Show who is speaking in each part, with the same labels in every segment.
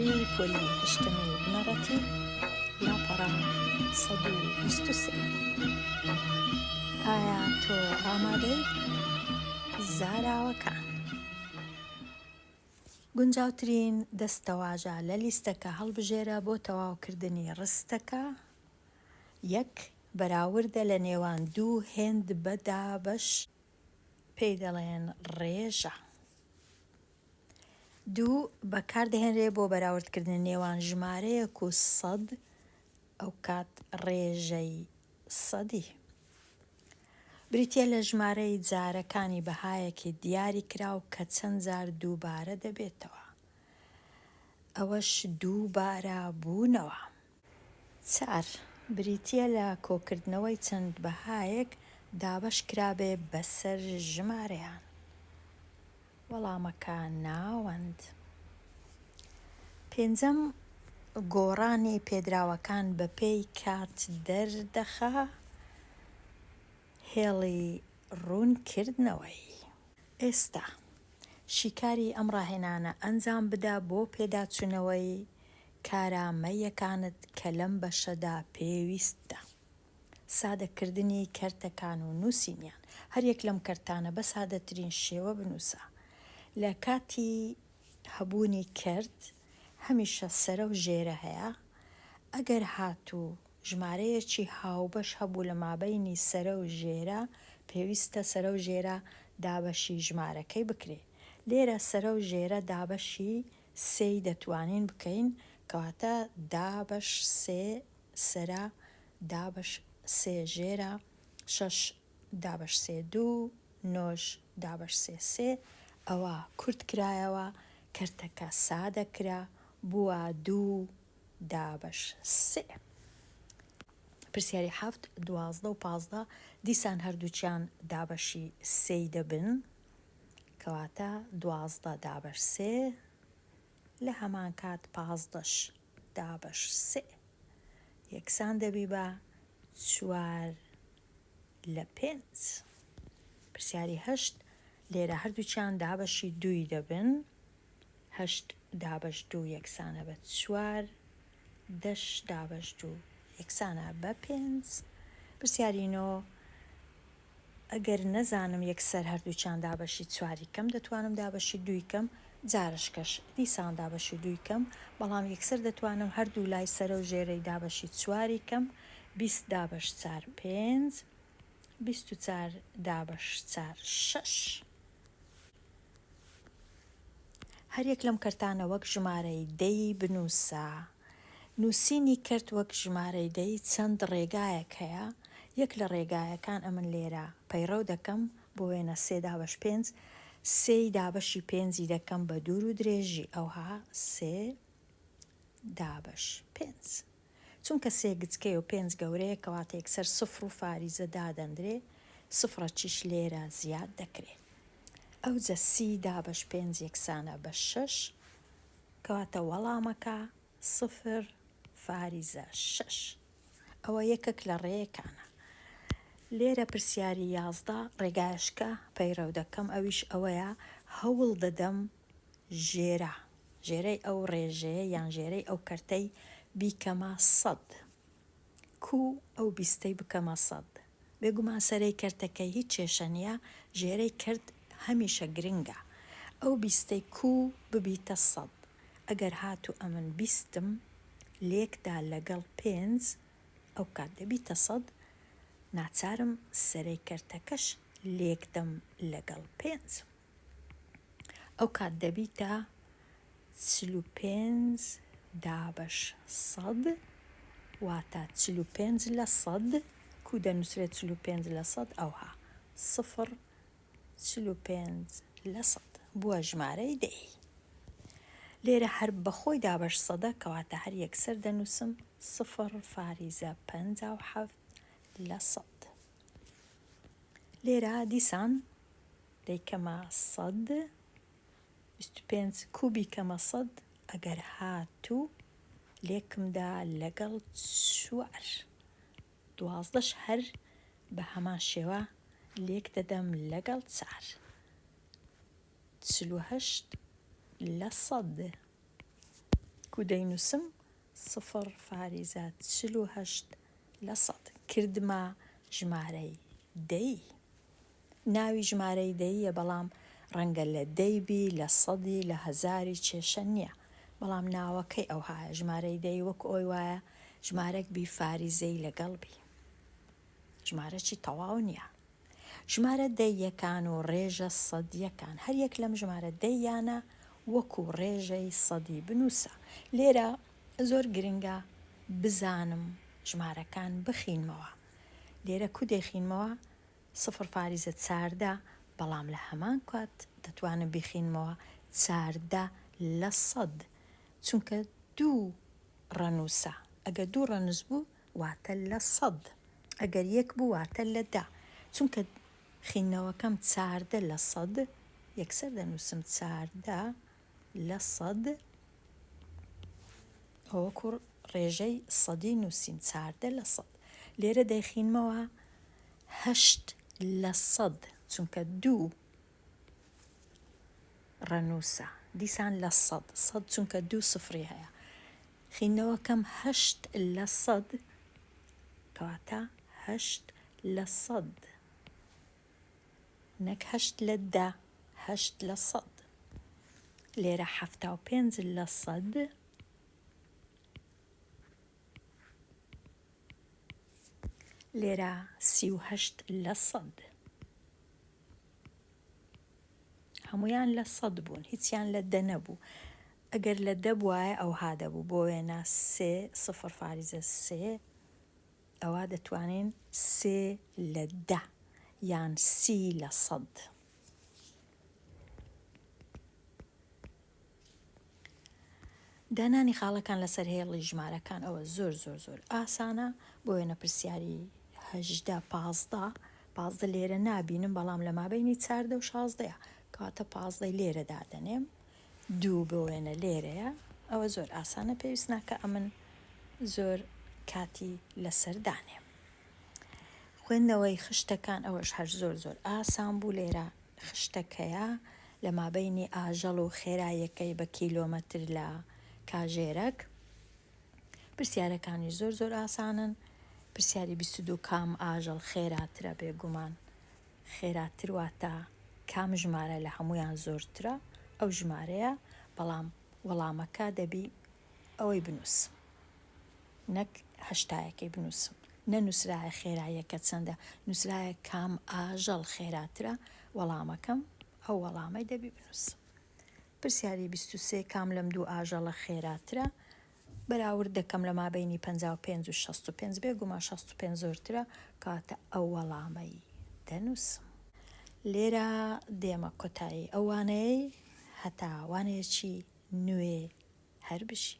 Speaker 1: ئەندازیاری پۆلی هەشتەمی بنەڕەتی لاپەڕە 123. ئایا تۆ ئامادەی؟ زاراوەکان. گونجاوترین دەستەواژە لە لیستەکە هەڵبژێرە بۆ تەواوکردنی ڕستەکە، یەک بەراوردە لە نێوان دوو هێند بە دابەش پێی دەڵێن ڕێژە. دوو بەکاردەهێنرێ بۆ بەراوردکردنی نێوان ژمارەیەک و سەد، ئەوکات ڕێژەی سەدی. بریتییە لە ژمارەی جارەکانی بەهایەکی دیاریکراو کە چەند جار دووبارە دەبێتەوە. ئەوەش دووبارە بوونەوە. چار، بریتییە لە کۆکردنەوەی چەند بەهایەک دابەش کرابێ بەسەر ژمارەیان. وەڵامەکە ناوەند. پێنجەم، گۆڕانی پێدراوەکان بەپێی کات دەردەخا، هێڵی ڕوونکردنەوەی. ئێستا، شیکاری ئەم ڕاهێنانە ئەنجام بدە بۆ پێداچوونەوەی کارامەییەکانت کە لەم بەشەدا پێویستتە. سادەکردنی کەرتەکان و نووسینیان، هەریەک لەم کەرتانە بە سادەترین شێوە بنووسە. لە کاتی هەبوونی کەرت هەمیشە سەرە و ژێرە هەیە، ئەگەر هاتوو ژمارەیەکی هاوبەش هەبوو لە مابەینی سەرە و ژێرە پێویستە سەرە و ژێرە دابەشی ژمارەکەی بکرێ. لێرە سەرە و ژێرە دابەشی سێی دەتوانین بکەین کەواتە دابەش سێ سەرە دابەش سێ ژێرە شەش دابەش سێ دوو نۆش دابەش سێ سێ ئەوە کورت کرایەوە کەرتەکە سادە کرا بووە دوو دابەش سێ. پرسیاری حەفت، 12 و 15 دیسان هەردووکیان دابەشی سێی دەبن کەواتە 12 دابەش سێ لە هەمان کات پازدەش دابەش سێ یەکسان دەبی بە چوار لە پێنج. پرسیاری هەشت، لێرە هەردووکیان دابەشی دووی دەبن، هەشت دابەش دوو یەکسانە بە چوار، دەش دابەش دوو یەکسانە بە پێنج. پرسیاری نۆ، ئەگەر نەزانم یەکسەر هەردووکیان دابەشی چواری کەم دەتوانم دابەشی دووی کەم جارشکەش دیسان دابەشی دووی کەم بەڵام یەکسەر دەتوانم هەردوو لای سەرە و ژێرەی دابەشی چواری کەم 20 دابەش چار پێنج 24 دابەش چار شەش. هەریەک لەم کەرتانە وەک ژمارەی دەی بنووسە. نووسینی کەرت وەک ژمارەی دەی چەند ڕێگایەک هەیە، یەک لە ڕێگایەکان ئەمن لێرە پەیڕەو دەکەم، بۆ وێنە سێ دابەش پێنج، سێی دابەشی پێنجی دەکەم بە دوور و درێژی ئەوها سێ دابەش پێنج. چونکە سێ گچکەیە و پێنج گەورەیە کەواتە یەکسەر سفر و فاریزە دادەندرێ سفرەکیش لێرە زیاد دەکرێ. ئەوجە سی دابەش پێنج یەکسانە بە شەش کەواتە وەڵامەکە سفر فاریزە شەش. ئەوە یەکەک لە ڕێیەکانە. لێرە پرسیاری 11 ڕێگایەشکە پەیڕەو دەکەم ئەویش ئەوەیە هەوڵ دەدەم ژێرە ژێرەی ئەو ڕێژەیە یان ژێرەی ئەو کەرتەی بیکەمە سەد کوو ئەو بیستەی بکەمە سەد بێگومان سەرەی کەرتەکەی هیچ کێشە نیە ژێرەی کەرت هەمیشە گرنگە ئەو بیستەی کوو ببیتە سەد ئەگەر هاتوو ئەمن بیستم لێکدا لەگەڵ پێنج ئەوکات دەبیتە سەد ناچارم سەرەی کەرتەکەش لێکدەم لەگەڵ پێنج. ئەوکات دەبیتە 45 دابەش سەد واتە 45 لە سەد کو دەنووسرێت 45 لە سەد ئەوها سفر 45 لە سەد بووە ژمارەی دەی لێرە هەر بەخۆی دابەش سەدە کەواتە هەر یەکسەر دەنووسم سفر فاریزە 57 لە سەد لێرە دیسان دەیکەمە سەد 25 کوو بیکەمە سەد ئەگەر هاتوو لێکمدا لەگەڵ چوار دوازدەش هەر بە هەمان شێوە لێک دەدەم لەگەڵ چار 48 لە سەد. کو دەینووسم سفر فاریزە 48 لە سەد کردمە ژمارەی دەی. ناوی ژمارەی دەییە بەڵام ڕەنگە لە دەی بی لە سەدی لە هەزاری کێشە نییە بەڵام ناوەکەی ئەوهایە ژمارەی دەی وەک ئۆی وایە ژمارەک بی فاریزەی لەگەڵ بی ژمارەکی تەواو نییە. ژمارە دەییەکان و ڕێژە سەدییەکان، هەر یەک لەم ژمارە دەییانە وەکو ڕێژەی سەدی بنووسە. لێرە زۆر گرنگە بزانم ژمارەکان بخینمەوە. لێرە کو دەیخینمەوە؟ سفر فاریزە 14، بەڵام لە هەمان کات دەتوانم بیخینمەوە 14%، چونکە دوو ڕەنووسە. ئەگەر دوو ڕەنووس بوو واتە لە سەد، ئەگەر یەک بوو واتە لە دە، چونکە خیندنەوەکەم 14%، یەکسەر دەنووسم 14%، ئەوە وەکو ڕێژەی سەدی نووسیم 14%، لێرە دەیخینمەوە 8%، چونکە دوو ڕەنووسە، دیسان لە سەد، سەد چونکە دوو سفری هەیە، خیندنەوەکەم 8%، کەواتە 8% نەک هەشت لە دە، 8%. لێرە 75%، لێرە 38%. هەموویان لە سەد بوون، هیچیان لە دە نەبوو. ئەگەر لە دە بوایە ئەوها دەبوو، بۆ وێنە سێ سفر فاریزە سێ، ئەوا دەتوانین سێ لە دە یان 30%. دانانی خاڵەکان لەسەر هێڵی ژمارەکان ئەوە زۆر زۆر زۆر ئاسانە. بۆ وێنە پرسیاری 18 15، 15 لێرە نابینم بەڵام لە مابەینی 14 و 16ەیە، کەواتە 15ی لێرە دادەنێم، دوو بۆ وێنە لێرەیە. ئەوە زۆر ئاسانە، پێویست ناکە ئەمن زۆر کاتی لەسەر دانێم. خوێندنەوەی خشتەکان ئەوەش هەر زۆر زۆر ئاسان بوو. لێرە خشتەکەیە لە مابەینی ئاژەڵ و خێراییەکەی بە کیلۆمەتر لە کاژێرەک. پرسیارەکانی زۆر زۆر ئاسانن. پرسیاری 22 کام ئاژەڵ خێراترە؟ بێگومان خێراتر واتە کام ژمارە لە هەمویان زۆرترە ئەو ژمارەیە، بەڵام وەڵامەکە دەبی ئەوەی بنووسم نەک هەشتایەکەی بنووسم. نەنووسرایە خێراییەکە چەندە، نووسرایە کام ئاژەڵ خێراترە، وەڵامەکەم ئەو وەڵامەی دەبی بنووسم. پرسیاری 23 کام لەم دوو ئاژەڵە خێراترە؟ بەراورد دەکەم لە مابەینی 55 و 65، بێگومان 65 زۆرترە، کەواتە ئەو وەڵامەی دەنووسم. لێرە دێمە کۆتایی ئەو وانەیەی، هەتا وانەیەکی نوێ هەر بژی.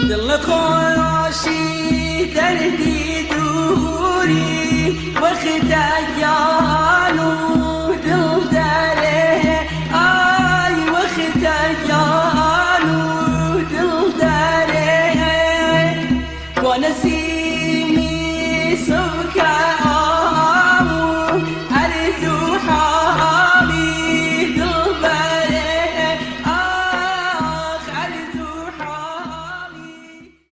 Speaker 2: دڵخۆشی دەردی دووری وەختە گیان.